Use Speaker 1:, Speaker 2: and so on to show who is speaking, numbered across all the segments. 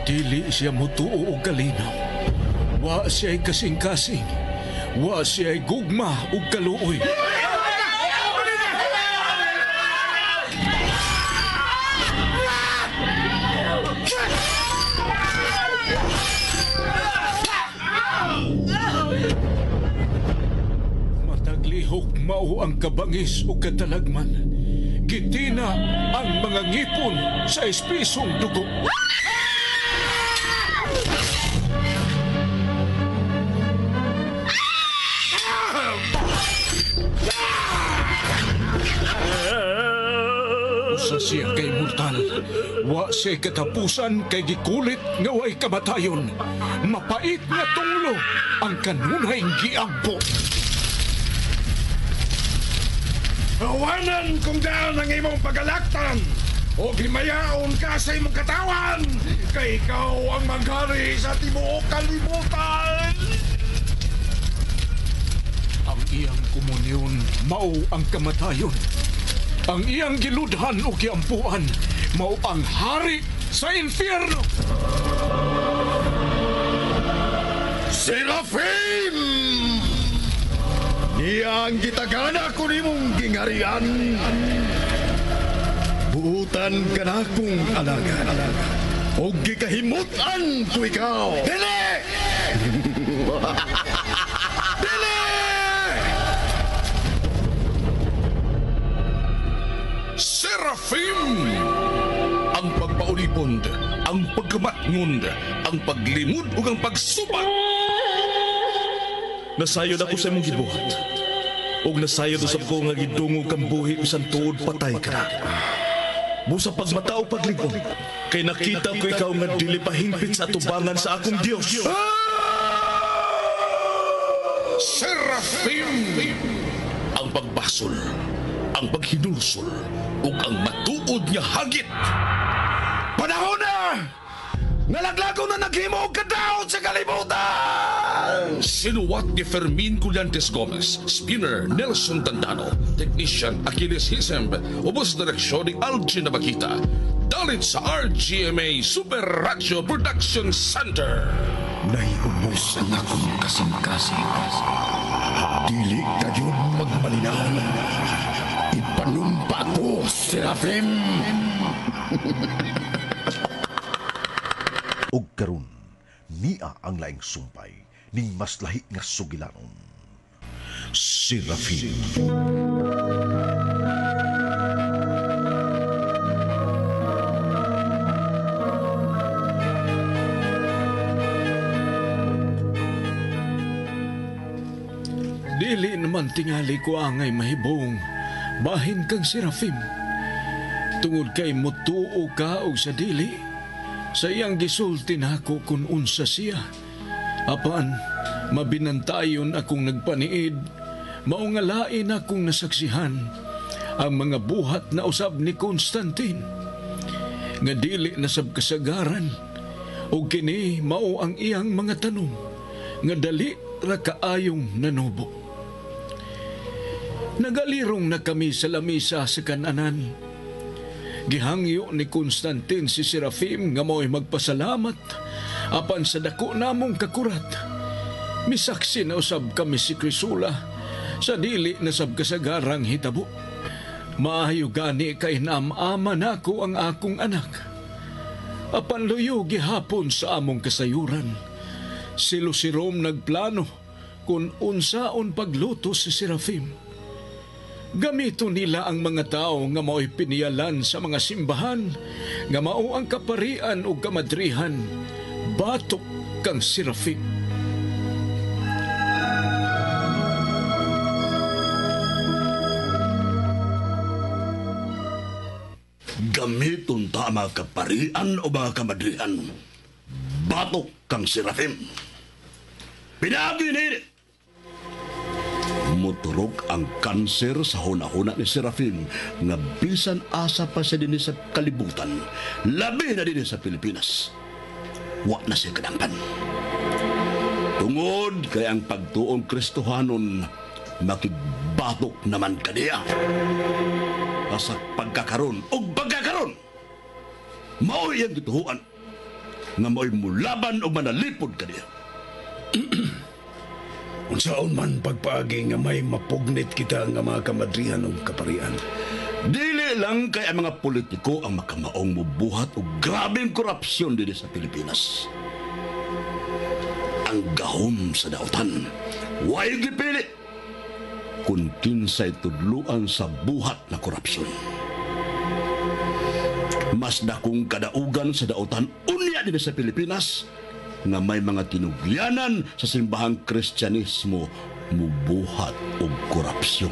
Speaker 1: Dili siya mutuo og kalinaw. Wa siya'y kasing-kasing. Wa siya'y gugma ug kaluoy. Mataglihok mao ang kabangis ug katalagman. Gitina ang mga ngipon sa espisong dugo. Usa siya kay mortal. Wa siya katapusan kay gikulit nga way kamatayon. Mapait nga tunglo ang kanunay giampo.
Speaker 2: Awanan kung daan ang imong pagalaktan o himayaon ka sa imong katawan kay ikaw ang maghari sa tibuok kalibutan.
Speaker 1: Ang iyang komunyon mao ang kamatayon. Ang iyang giludhan o giampuan mao ang hari sa impyerno.
Speaker 2: Serafim! Niya ang gitagana ko nimong gingarian. Buutan ka na kong alagad. O gikahimutan ko ikaw. Dili! Dili!
Speaker 3: Serafim! Ang pagpaulipon, ang pagkamatngon, ang paglimod ug ang pagsubat.
Speaker 4: Nasayod ako sa imong gibuhat. Ug nasayod usab ko nga gidungog kang buhi bisan tuod patay ka na. Busa pagmata o paglig-on, kay nakita ko ikaw nga dili pa hingpit sa atubangan sa akong Dios.
Speaker 3: Serafim! Ang pagbasol, ang paghinulsol, ug ang matuod nga hagit.
Speaker 2: Panahon na! Nalaglago na naghimo og kadaot sa kalibutan!
Speaker 3: Sinuwat ni Fermin Collantes Gomez, Spinner Nelson Tandano, Technician Achilles Hisemb, ubos direksyon ni Algin Nabakita. Dalit sa RGMA Super Radio Production Center.
Speaker 2: Naiubos ang akong kasing-kasing. Dili kayo magmalinaw. Ipanumpa ko, Serafim!
Speaker 5: Og karon niya ang laing sumpay ning mas lahi nga sugilanon. Serafim.
Speaker 1: Dili naman tingali ko angay mahibong bahin kang Serafim. Tungod kay mutuo ka og sa dili, sa iyang gisulti nako kun unsa siya. Apan mabinantayon akong nagpaniid, mao nga lain akong nasaksihan ang mga buhat na usab ni Constantine nga dili nasab kasagaran, ug kini mao ang iyang mga tanom nga dali ra kaayong nanubo. Nagalirong na kami sa lamisa sa kananan. Gihangyo ni Constantine si Serafim nga mao'y magpasalamat apan sa dako namong kakurat. Misaksi na usab kami si Crisula sa dili na sab kasagarang hitabo. Maayo gani kay naamama nako ang akong anak. Apan luyo gihapon sa among kasayuran. Si Lucirom nagplano kung unsaon pagluto si Serafim. Gamito nila ang mga tao nga mao'y piniyalan sa mga simbahan, nga mao ang kaparian o kamadrihan, batok kang Serafim.
Speaker 6: Gamiton ta mga kaparian o mga kamadrihan, batok kang Serafim. Pinagi ni muturok ang kanser sa huna-huna ni Serafim nga bisan asa pa siya dinhi sa kalibutan, labi na dinhi sa Pilipinas. Wa na siya kadampan. Tungod kay ang pagtuong Kristohanon makigbatok naman kaniya. Asa pagkakaron og pagkakaron, mao iyang gituhuan. nga mao'y mulaban o manalipod kaniya.
Speaker 2: Unsaon man pagpaagi nga may mapugnit kita nga mga kamadrihan o kaparian.
Speaker 6: Dili lang kay ang mga politiko ang makamaong mubuhat og grabeng korupsyon dinhi sa Pilipinas. Ang gahom sa dautan, way gipili kung kinsay tudluan sa buhat na korupsyon. Mas dakong kadaugan sa dautan unya dinhi sa Pilipinas nga may mga tinugyanan sa simbahang Kristyanismo mubuhat og korupsyon.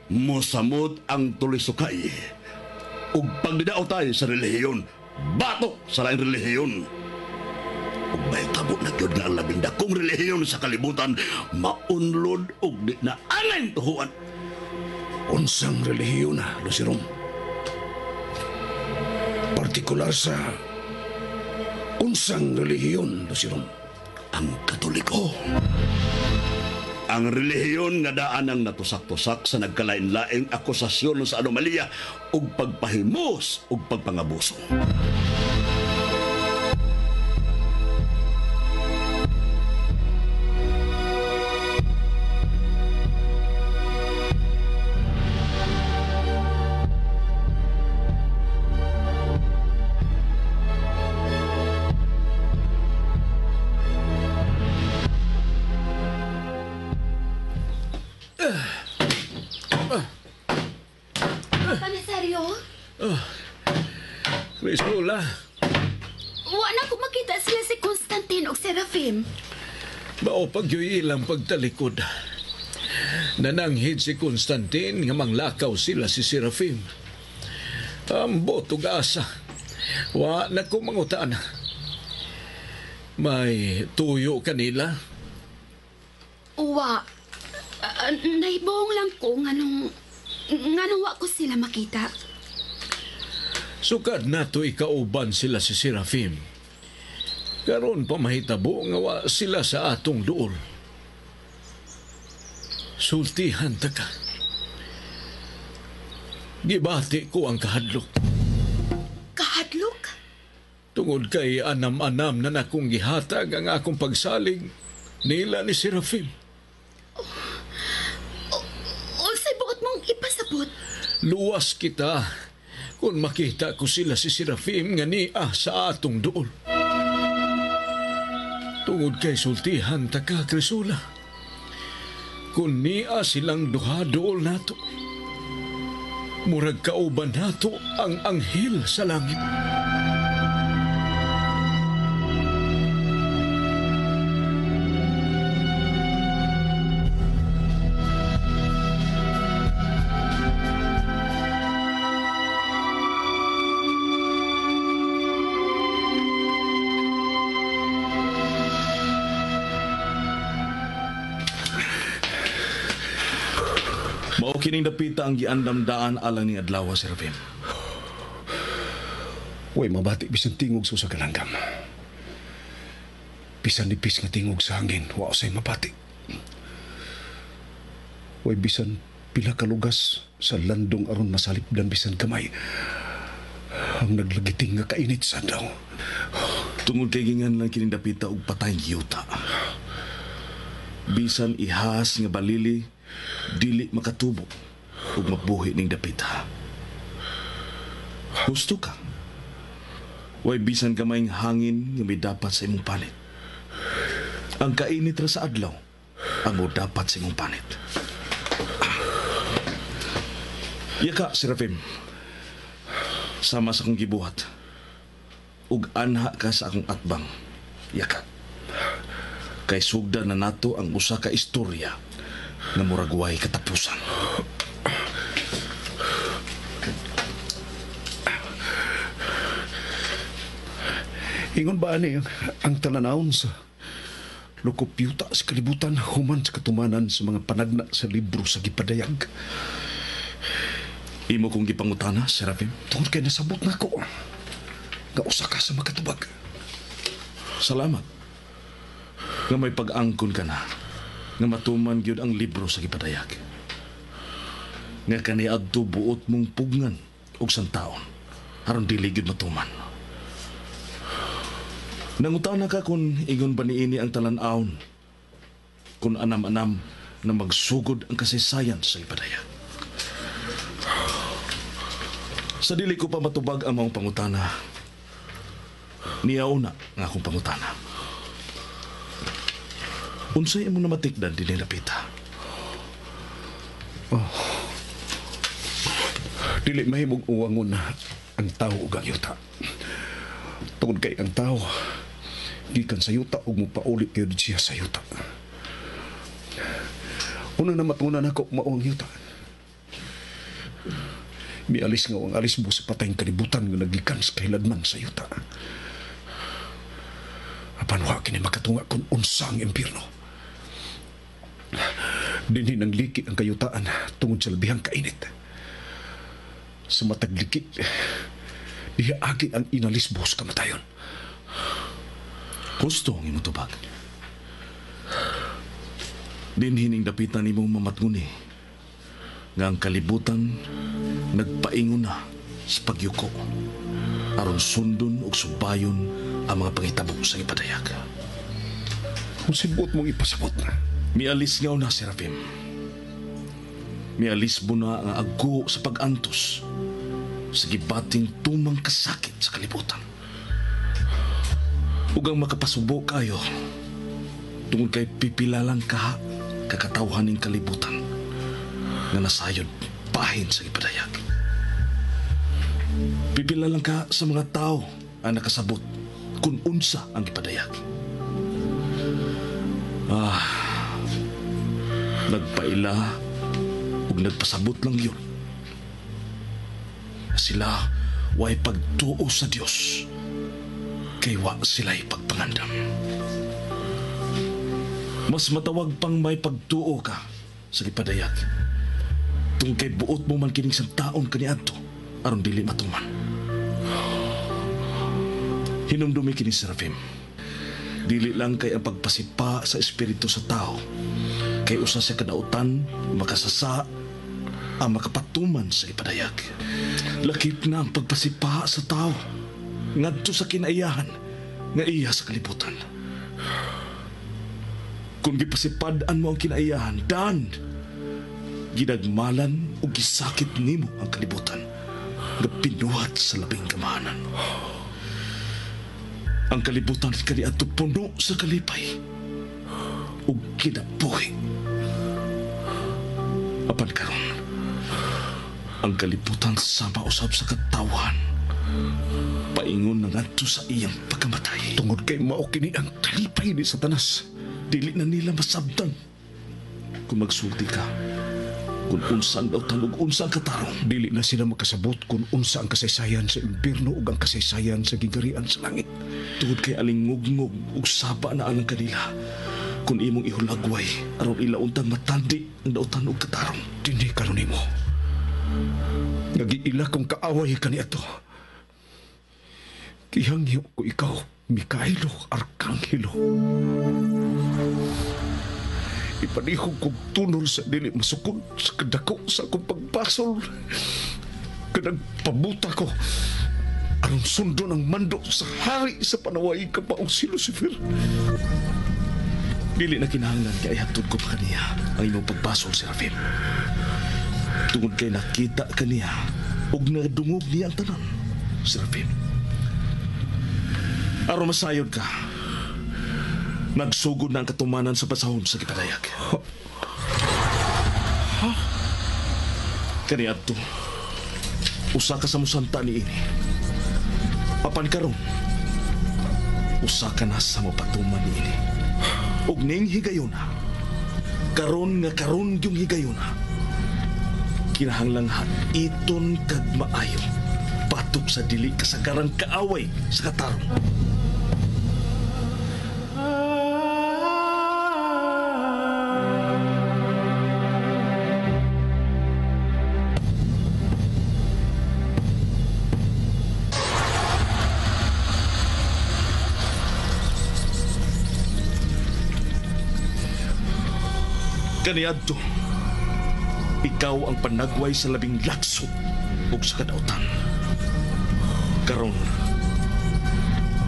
Speaker 6: Mosamot ang tulisukay ug pagdidaotay sa relihiyon, batok sa laing relihiyon. Ug mahitabo na gyud nga ang labing dakong relihiyon sa kalibutan maunlod ug di na anay tuhuan.
Speaker 2: Unsang relihiyon na, Luciron? Partikular sa unsang relihiyon, Luciron?
Speaker 6: Ang Katoliko. Ang relihiyon nga daan ang natusak-tusak sa nagkalain-laing akusasyon sa anomalya ug pagpahimos ug pagpangabuso.
Speaker 7: Papa Nazario?
Speaker 1: Crisula,
Speaker 7: Wa na ko makita sila si Constantine o Serafim.
Speaker 1: Mao pagyoy ilang pagtalikod. Nananghid si Constantine nga manglakaw sila si Serafim. Ambot ug asa. Wa na ko mangutaan. May tuyo kanila?
Speaker 7: Wa. Naibong lang ko nganong wa ko sila makita.
Speaker 1: Sukad nato ikauban sila si Serafim. Karon pa mahitabo nga wa sila sa atong duol. Sultihan ta ka. Gibati ko ang kahadlok.
Speaker 7: Kahadlok?
Speaker 1: Tungod kay anam-anam na nakong gihatag ang akong pagsalig nila ni Serafim.
Speaker 7: Unsay buot mong ipasabot?
Speaker 1: Luwas kita kung makita ko sila si Serafim nga niya sa atong duol. Tungod kay sultihan ta ka, Crisula. Kung niya silang duha duol nato, murag kauban nato ang anghel sa langit.
Speaker 4: Mao kining dapita ang giandamdaan alang ning adlaw, Serafim.
Speaker 2: Way mabati bisan tingog sa usa ka langgam. Bisan nipis nga tingog sa hangin, wa usay mabati. Way bisan pila ka lugas sa landong aron masalipdan bisan kamay ang naglagiting nga kainit sa adlaw.
Speaker 4: Tungod kay gingan lang kining dapita og patay yuta. Bisan ihas nga balili, dili makatubo ug mabuhi ning dapita. Gusto ka. Way bisan gamayng hangin nga may dapat sa imong panit. Ang kainit ra sa adlaw ang mo dapat sa imong panit. Yaka, Serafim. Sama sa akong gibuhat. Ug anha ka sa akong atbang. Yaka. Kay sugdan na nato ang usa ka istorya nga murag way katapusan.
Speaker 2: Ingon ba ani ang talanawon sa lokopyuta sa kalibutan human sa katumanan sa mga panagna sa libro sa gipadayag?
Speaker 4: Imo kong gipangutana, Serafim?
Speaker 2: Tungod kay nasabot na ko nga usa ka sa makatubag.
Speaker 4: Salamat. Nga may pag-angkon ka na nga matuman gyud ang libro sa gipadayag. Nga kaniadto buot mong pugnan og santaon aron dili gyud matuman. Nangutana ka kung ingon ba niini ang talan-awon, kung anam-anam na magsugod ang kasaysayan sa ipadayag. Sa dili ko pa matubag ang maong pangutana, niyauna nga akong pangutana. Unsay imong namatikdan dinhi napita?
Speaker 2: Oh. Dili mahimong uwangon ang tao ug ang yuta. Tungod kay ang tao gikan sa yuta ug mopauli gyud siya sa yuta. Una na matunan ako mao ang yuta. Mialis nga ang alis mo sa patayng kalibutan nga nagikan sa kahiladman sa yuta. Apan wa kini makatunga kung unsa ang impierno. Dinhi nang liki ang kayutaan tungod sa labihang kainit. Sa matag liki, diha agi ang inalisbo sa kamatayon.
Speaker 4: Husto ang imong tubag. Dinhi ning dapitan nimong mamatnguni nga ang kalibutan nagpaingon na sa pagyuko aron sundon ug subayon ang mga pangitabo sa ipadayag.
Speaker 2: Kung sibuot mong ipasabot na.
Speaker 4: Mialis nga na, Serafim. Mialis mo na ang agko sa pag-antos sa gibating tumang kasakit sa kalibutan. Ug ang makapasubo kayo tungod kay pipilalang kaha kakatawhan ning kalibutan nga nasayod bahin sa ipadayag. Pipila lang ka sa mga tao ang nakasabot kung unsa ang ipadayag. Ah, nagpaila ug nagpasabot lang yun. Sila way pagtuo sa Dios kay wa sila'y pagpangandam. Mas matawag pang may pagtuo ka sa ipadayag tungkol kay buot mo man kining santaon kaniadto aron dili matuman. Hinumdumi kini Serafim. Dili lang kay ang pagpasipa sa espiritu sa tao kay usa sa kadautan makasasa ang makapatuman sa ipadayag. Lakip na ang pagpasipa sa tao ngadto sa kinaiyahan nga iya sa kalibutan. Kung gipasipad-an mo ang kinaiyahan, dan ginagmalan o gisakit nimo ang kalibutan nga pinuhat sa labing kamahanan. Ang kalibutan kaniadto puno sa kalipay ug kinabuhi. Apan karon, ang kalibutan sama usab sa katawan, paingon na ngadto sa iyang pagkamatay.
Speaker 2: Tungod kay mao kini ang kalipay ni Satanas.
Speaker 4: Dili na nila masabtan kung magsulti ka kung unsa ang dautan ug unsa ang katarong.
Speaker 2: Dili na sila makasabot kung unsa ang kasaysayan sa impierno ug ang kasaysayan sa gigarian sa langit.
Speaker 4: Tungod kay alingugngog ug saba na ang kanila kung imong ihulagway aron ila untang matandi ang dautan ug katarong.
Speaker 2: Dinhi karon nimo. Nagiila kong kaaway kaniadto. Gihangyo ko ikaw, Mikaelo Arkanghelo. Ipanihog kong tunol sa dili masukod sa kadako sa akong pagbasol. Kanagpabuta ko aron sundon ang mando sa hari sa panaway kapaong si Lucifer.
Speaker 4: Dili na kinahanglan kay ihatod ko pa kaniya ang imong pagbasol, Serafim. Tungod kay nakita kaniya ug nadungog niya ang tanan, Serafim. Aron masayod ka, nagsugod na ang katumanan sa pasahon sa gipadayag.
Speaker 2: Ha?
Speaker 4: Kaniadto, usa ka sa musanta niini. Apan karon, usa ka na sa mapatuman niini. Ug ning higayuna, karon nga karon yung higayuna, kinahanglang haiton kag maayo, batok sa dili kasagarang kaaway sa katarong. Kaniadto, ikaw ang panagway sa labing lakso ug sa kadautan. Karon,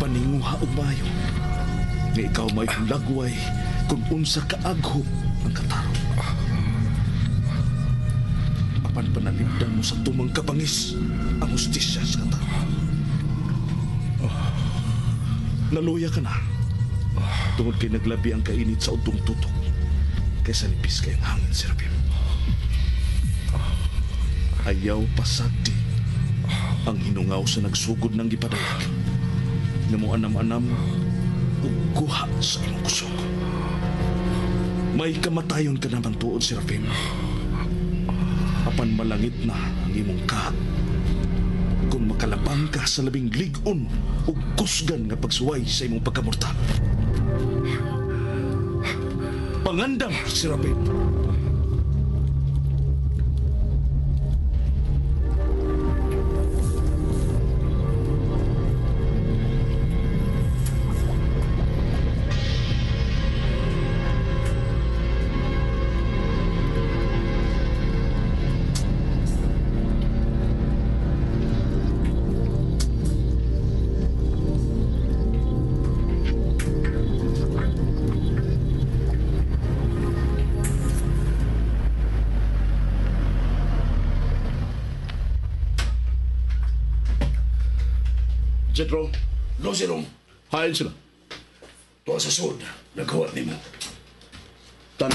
Speaker 4: Paninguha og maayo nga ikaw may lagway kung unsa kaaghom ang katarong. Apan panalipdan mo sa tumang kabangis ang hustisya sa katarong. Naluya ka na tungod kay naglabi ang kainit sa udtong tutok kaysa nipis kayong hangin, Serafim. Ayaw pasagdi ang hinungaw sa nagsugod ng gipadayag nga mo anam-anam ug kuha sa imong kusog. May kamatayon ka naman tuod, Serafim. Apan malangit na ang imong kahat kung makalabang ka sa labing lig-on ug kusgan nga pagsuway sa imong pagkamortal. Pangandam, Serafim.
Speaker 6: Jetro,
Speaker 3: Lucirum,
Speaker 6: hain sila.
Speaker 3: Tuwa sa sud, naghuwat nimo.
Speaker 6: Tan.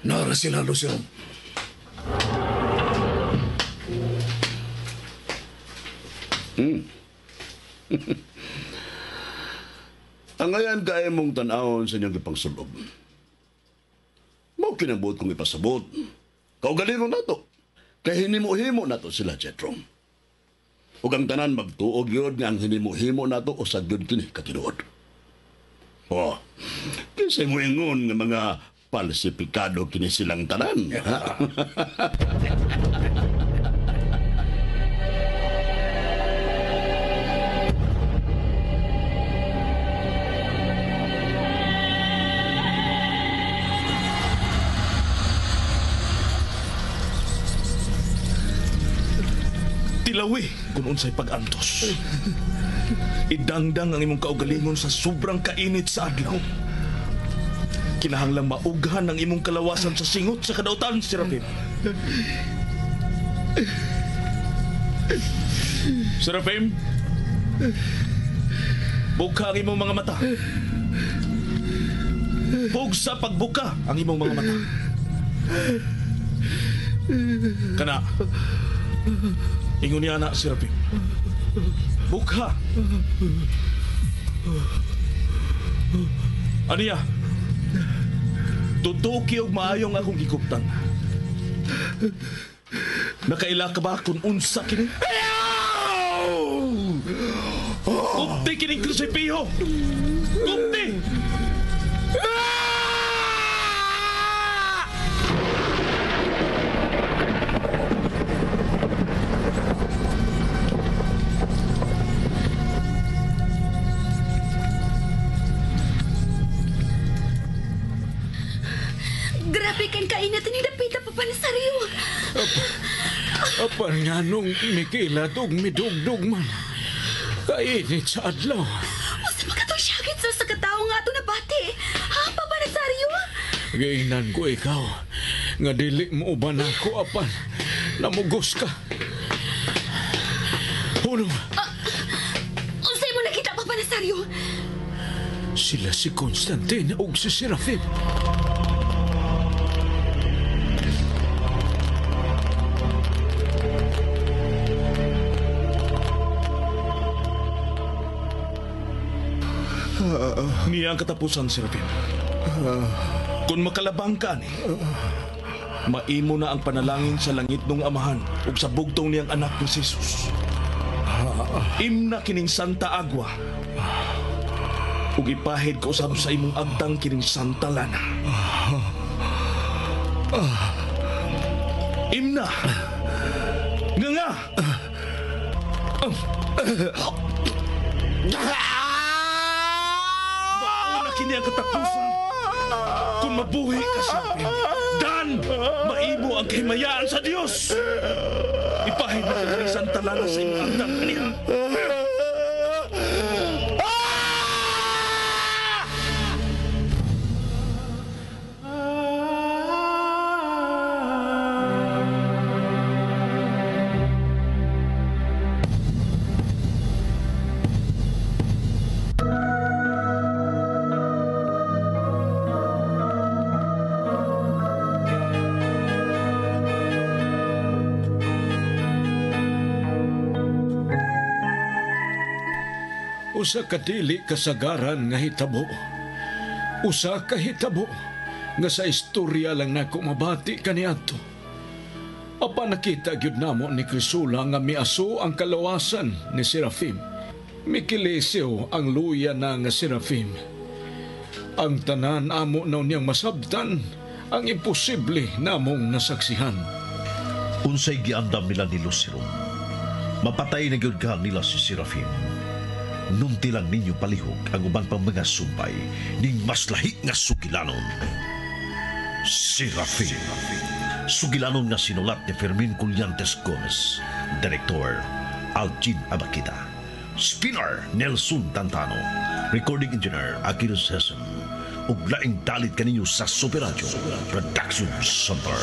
Speaker 3: Nara sila, Lucirum.
Speaker 6: Ang ngayon kaya mong tan-awon sa inyong gipangsulob. Mao kinabuot kong ipasabot. Kaugalingon nato. Kay hinimo-himo nato sila, Jetro. Ug ang tanan magtuog yun nga ang hinimo-himo nato o sa gyud kini katinuod. Oh, kinsa mo ingon nga mga palsipikado kini silang tanan. Ha?
Speaker 4: Tilawi kung unsay pag-antos. Idangdang ang imong kaugalingon sa sobrang kainit sa adlaw. Kinahanglang maughan ang imong kalawasan sa singot sa kadautan, Serafim. Serafim, buka ang imong mga mata. Pugsa pagbuka ang imong mga mata. Kana, ingon niya na, Serafim. Bukha. Aniya? Tutuki og maayong akong gikuptan. Nakaila ka ba kung unsa kini? Kupti kining krusipiho! Kupti!
Speaker 7: Grabe kang kainat ni dapita, Papa Nazario.
Speaker 1: Apan nga nung mikilat og midugdug man. Kainit sa adlaw.
Speaker 7: Usa pa katong syakit sa katawo nga ato nabati. Ha, Papa Nazario?
Speaker 1: Giingnan ko ikaw nga dili mo uban ako apan namugos ka. Hunong.
Speaker 7: Unsay mo nakita, Papa Nazario?
Speaker 1: Sila si Constantine ug si Serafin.
Speaker 4: Niya ang katapusan, Serafin. Kung makalabang ka ni, maimo na ang panalangin sa langit nung amahan ug sa bugtong niyang anak ni Jesus. Imna kining Santa Agua. Ug ipahid ko usab sa imong agtang kining Santa Lana. Imna. Nga nga. Mauna kini ang katapusan. Kung mabuhi ka sa Dan, maimo ang kahimayaan sa Dios. Ipahid na kining Santa Lana sa imong agtang kaniya.
Speaker 1: Usa ka dili kasagaran nga hitabo. Usa ka hitabo nga sa istorya lang nako mabati kaniadto. Apan nakita gyud namo ni Crisula nga miaso ang kalawasan ni Serafim. Mikilisiw ang luya na nga Serafim. Ang tanan amo na niyang masabtan ang imposible namong nasaksihan.
Speaker 5: Unsay giandam nila ni Lucero? Mapatay na gyud ka nila si Serafim. Nunti lang ninyo palihog ang uban pang mga sumpay ning mas lahi nga sugilanon. Serafim. Sugilanon nga sinulat ni Fermin Collantes Gomez. Director, Algin Abakita. Spinner, Nelson Tantano. Recording Engineer, Aquiles Hessen. Ug laing dalit kaninyo sa Super Radio Production Center.